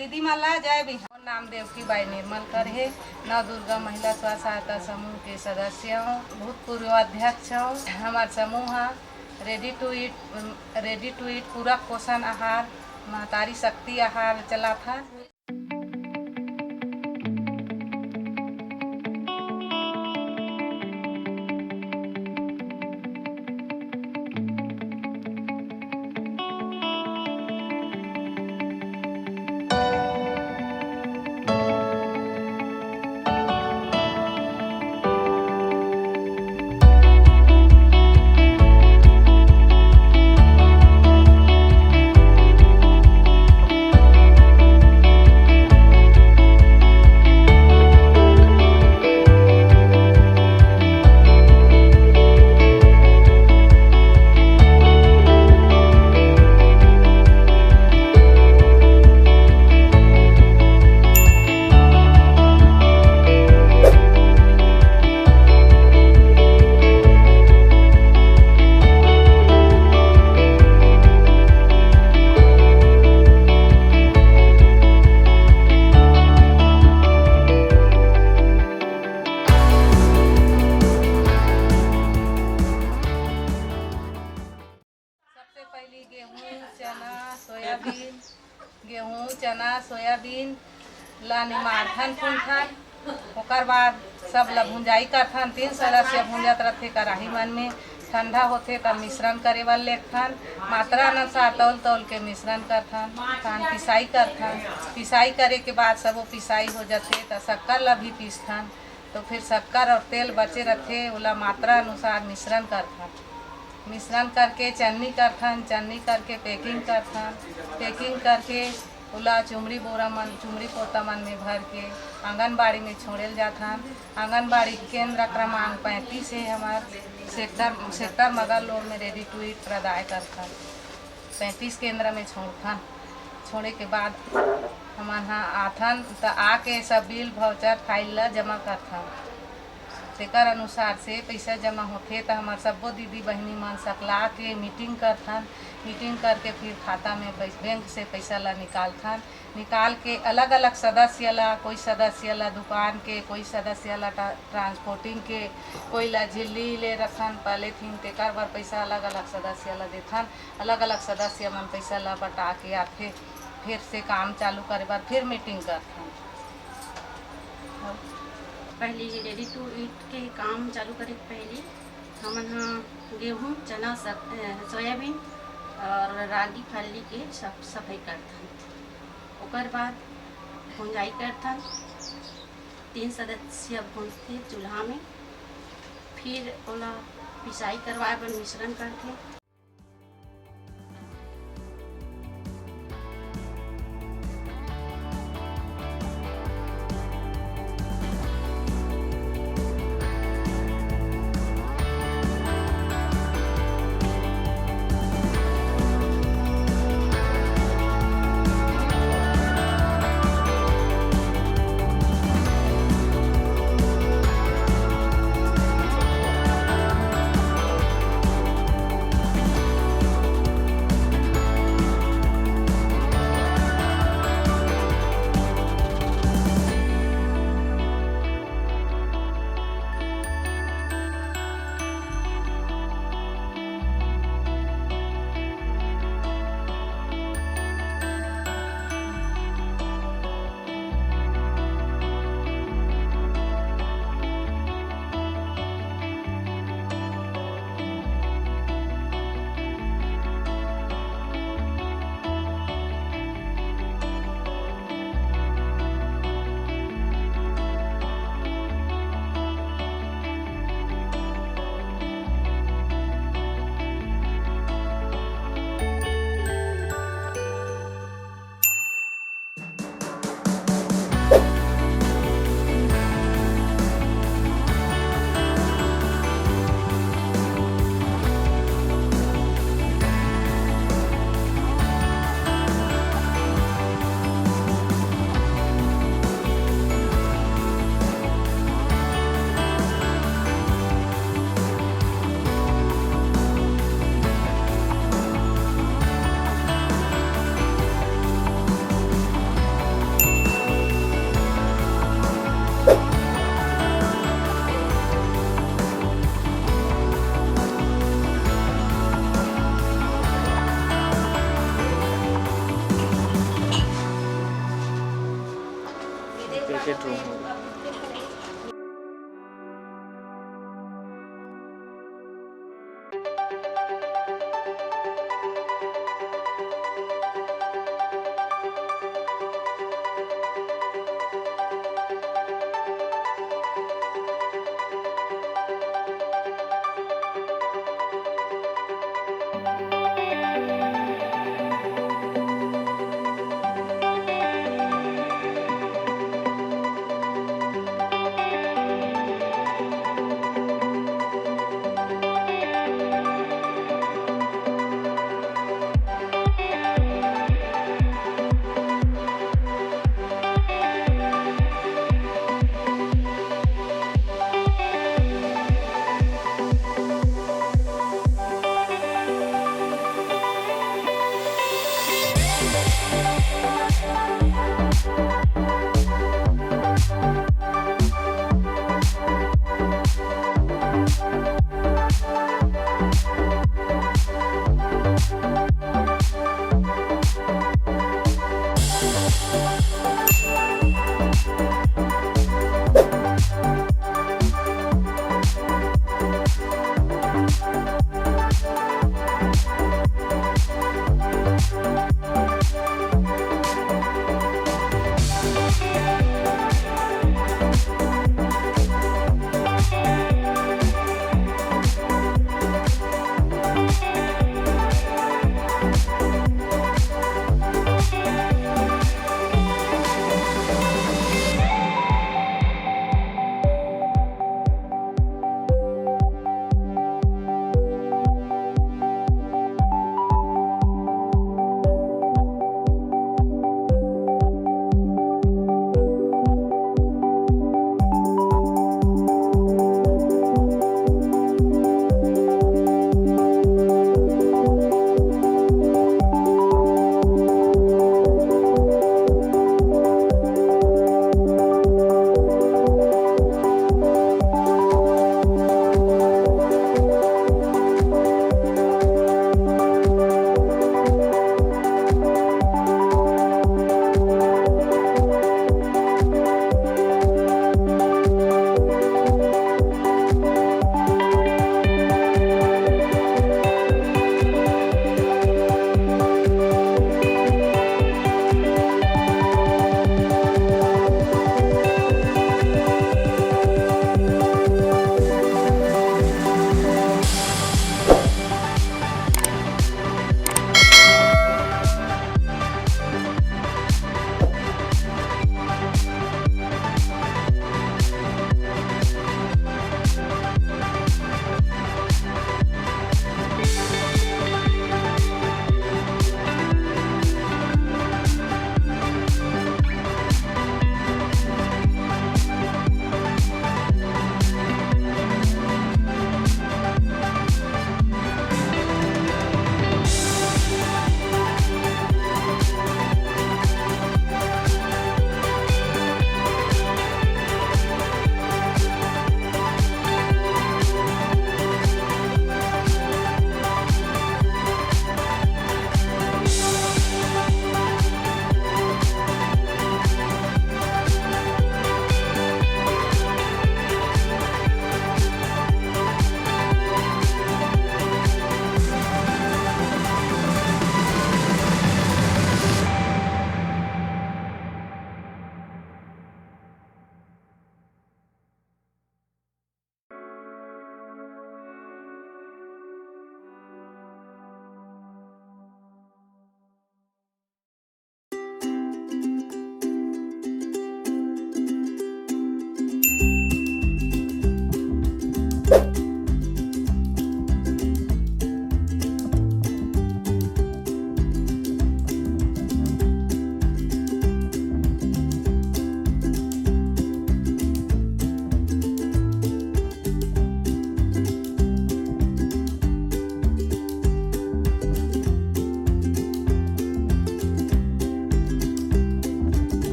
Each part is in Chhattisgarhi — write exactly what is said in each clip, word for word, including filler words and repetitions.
दीदी मन ला जय बिहान। मोर नाम देवकी बाई निर्मल कर हे, नवदुर्गा महिला स्व सहायता समूह के सदस्य हूँ, भूतपूर्व अध्यक्ष हूँ। हमार समूह ह ready to eat, ready to eat पूरक पोषण आहार, महतारी शक्ति आहार चलाथन। सबसे पहली गेहूं, चना, सोयाबीन, गेहूं, चना, सोयाबीन ला निमारथन, फूलथन। ओकर बाद सब ला भुंजाई करथन। तीन सदस्य भूंजत रथे कढ़ाई मन में। ठंडा होथे तब मिश्रण करे बर लेगथन। मात्रा अनुसार तौल तौल के मिश्रण करथन। तहन पिसाई करथन। पिसाई करे के बाद सबो पिसाई हो जाथे त शक्कर ला भी पीसथन। तो फिर शक्कर और तेल बचे रथे, ओला मात्रा अनुसार मिश्रण करथन। मिश्रण करके चन्नी करथन, चन्नी करके packing करथन। Packing करके ओला चुमड़ी बोरा मन, चुमड़ी पोता मन में भर के आंगनबाड़ी में छोड़े ल जाथन। आंगनबाड़ी केंद्र क्रमांक पैंतीस हे हमर सेक्टर, सेक्टर मगरलोड में ready to eat प्रदाय करथन। पैंतीस केंद्र में छोड़थन। छोड़े के बाद हमन ह आथन, त आके सब बिल, voucher, file ला जमा करथन। तेकर अनुसार से पइसा जमा होथे, त हमर सब्बो दीदी बहिनी मन सकला के meeting करथन। Meeting करके फिर खाता में पै-, बैंक से पइसा ला निकालथन। निकाल के अलग-अलग सदस्य ला, कोई सदस्य ला दुकान के, कोई सदस्य ला ट्रा-, transporting के, कोई ला झिल्ली ले रथन, polythene, तेकर बर पइसा अलग-अलग सदस्य ला देथन। अलग-अलग सदस्य मन पइसा ला बटा के आथे, फिर से काम चालू करे बर फिर meeting करथन। पहली ready to eat के काम चालू करे के पहली हमन ह गेहूं, चना, सत-, अ, सोयाबीन और रागी फली के साफ सफाई करथन। ओकर बाद भुंजाई करथन। तीन सदस्य भूंजथे चूल्हा में, फिर ओला पिसाई करवाए बर मिश्रण करथे।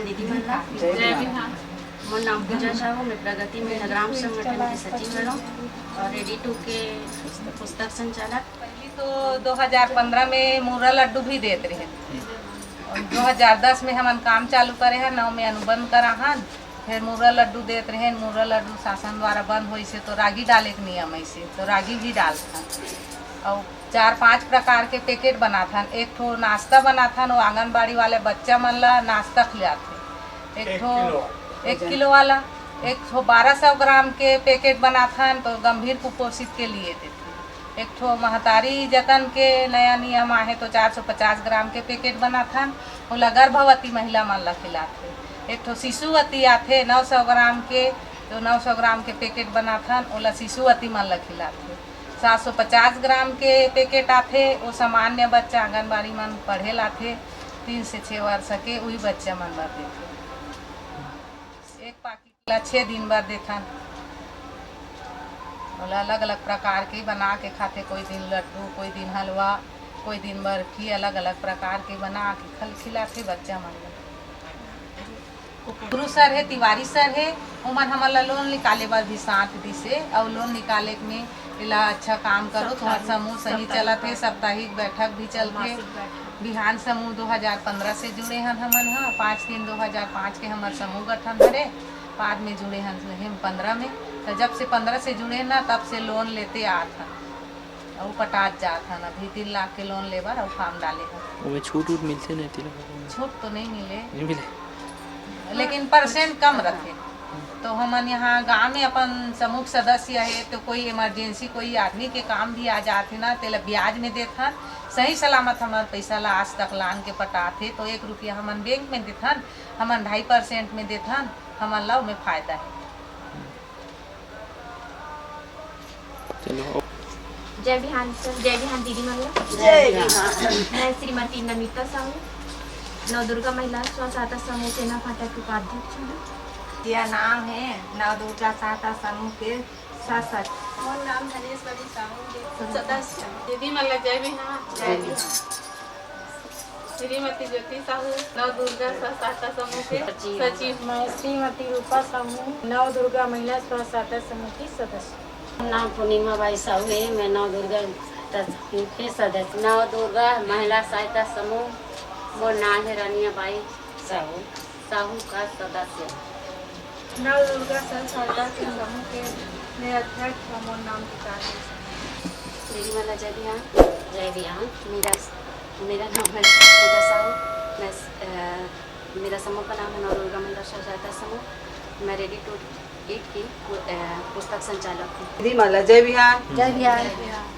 दीदी मन ला। जय बिहान। मोर नाम पूजा साहू, मैं प्रगति महिला ग्राम संगठन के सचिव हरौं और रेडी टू के पुस्तक संचालक। पहली तो दो हज़ार पन्द्रह में मुर्रा लड्डू भी देत रहे और दो हज़ार दस में हमन काम चालू करे हन, नौ में अनुबंध करा हन। फिर मुर्रा लड्डू देत रहे, मुर्रा लड्डू शासन द्वारा बंद होइसे तो रागी डाले के नियम ऐसे तो रागी भी डालथन। और चार पांच प्रकार के पैकेट बनाथन। एक ठो नाश्ता बनाथन, वो आंगनबाड़ी वाले बच्चा मन ला नाश्ता खिलाथे। एक एक ठो किलो। एक किलो वाला। एक ठो बारह सौ ग्राम के पैकेट बनाथन तो गंभीर कुपोषित के लिए देथे। एक ठो महतारी जतन के नया नियम आहे तो चार सौ पचास ग्राम के पैकेट बनाथन, ओला गर्भवती महिला मन ला खिलाथे। एक ठो शिशुवती आथे नौ सौ ग्राम के, तो नौ सौ ग्राम के पैकेट बनाथन, ओला शिशुवती मन ला खिलाथे। सात सौ पचास ग्राम के पैकेट आथे, वो सामान्य बच्चा आंगनबाड़ी मन पढ़े लाथे, तीन से छः वर्ष के, उही बच्चा मन बर देथे। एक पाकिट ला छः दिन बर देथन। ओला अलग-अलग प्रकार के बना के खाथे, कोई दिन लड्डू, कोई दिन हलवा, कोई दिन बर्फी, अलग-अलग प्रकार के बना के खल-, खिलाथे बच्चा मन ला। गुरु सर हे, तिवारी सर हे, ओमन हमन ला लोन निकाले बर भी साथ दिसे, अउ लोन निकाले में एला अच्छा काम करो, तुम्हार समूह सही चलत हे, साप्ताहिक बैठक भी चलथे। बिहान समूह दो हज़ार पन्द्रह से जुड़े हन हमन ह, पाँच तीन दो हज़ार पाँच के हमर समूह गठन हरे, बाद में जुड़े हन हम पन्द्रह में। तो जब से पन्द्रह से जुड़े ना, तब से लोन लेते आत हन, अउ पटात जात हन। अभी तीन लाख के लोन लेबर अउ फॉर्म डाले हन। ओमे छूट उट मिलथे नहीं तेला? छूट तो नहीं मिले, नहीं मिले। लेकिन परसेंट कम रथे। तो हमन यहाँ गांव में अपन समूह के सदस्य हे, तो कोई इमरजेंसी कोई आदमी के काम भी आ जाथे ना, तेला ब्याज में देथन। सही सलामत हमर पैसा ला आज तक लान के पटाथे, तो एक रुपया हमन बैंक में देथन, हमन ढाई परसेंट में देथन, हमन ला ओमे फायदा हे। चलो। जय बिहान सर, जय बिहान दीदी मन ला। जय बिहान। मैं श्रीमती नमिता साहू, नवदुर्गा महिला स्व सहायता समूह सेना फाटा के उपाध्यक्ष हूँ। यह नाम है नवदुर्गा सहायता समूह के सदस्य। मोर नाम धनेश्वरी साहू, सदस्य। दीदी मन ला जय बिहान। जय बिहान। श्रीमती ज्योति साहू, नवदुर्गा स्व सहायता समूह के सचिव। सचिव। मैं श्रीमती रूपा साहू, नवदुर्गा महिला स्व सहायता समूह की सदस्य। नाम पूर्णिमा बाई साहू है, मैं नवदुर्गा सहायता समूह के सदस्य। नवदुर्गा महिला सहायता समूह, मोर नाम है रानिया बाई साहू, साहू का सदस्य। नवदुर्गा स्व सहायता के समूह के मैं अध्यक्ष हूँ, मोर नाम गीतांजलि साहू। दीदी मन ला जय बिहान। जय बिहान। मेरा, मेरा नाम है सुधा साहू। मैं, अ, मेरा समूह का नाम है नवदुर्गा महिला स्व सहायता समूह। मैं रेडी टू ईट की पु-, अ, पुस्तक संचालक हूँ। दीदी मन ला जय बिहान। जय बिहान।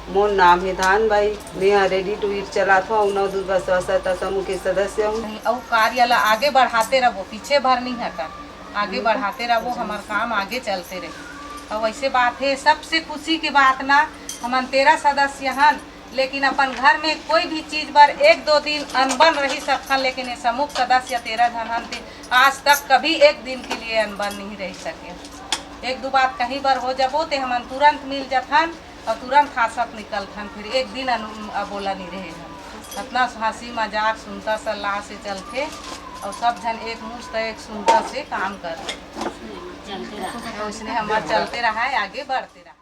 मोर नाम है धान बाई, मैं रेडी टू ईट चलात हूँ, नवदुर्गा स्व सहायता समूह के सदस्य हूँ। अउ कार्य ला आगे बढ़ाते रहो, पीछे भर नहीं हटा। आगे बढ़ाते रहो, हमार काम आगे चलते रहे। अउ ऐसे बात है, सबसे खुशी की बात ना, हमन तेरह सदस्य हन, लेकिन अपन घर में कोई भी चीज बर एक दो दिन अनबन रही सकथन, लेकिन ये समूह सदस्य तेरह झन हन, ते आज तक कभी एक दिन के लिए अनबन नहीं रह सके। एक दो बात कहीं बर हो जबो, ते हमन तुरंत मिल जथन। अउ तुरंत हांसत निकलथन, फिर एक दिन अनु-, अबोला नहीं रहे हम। इतना हंसी मजाक सुनता सलाह से चलथे, अउ सब झन एक मुश्त एक सुनता से काम करथे। चलते रहा। उसने हमार चलते रहा है, आगे बढ़ते रहा।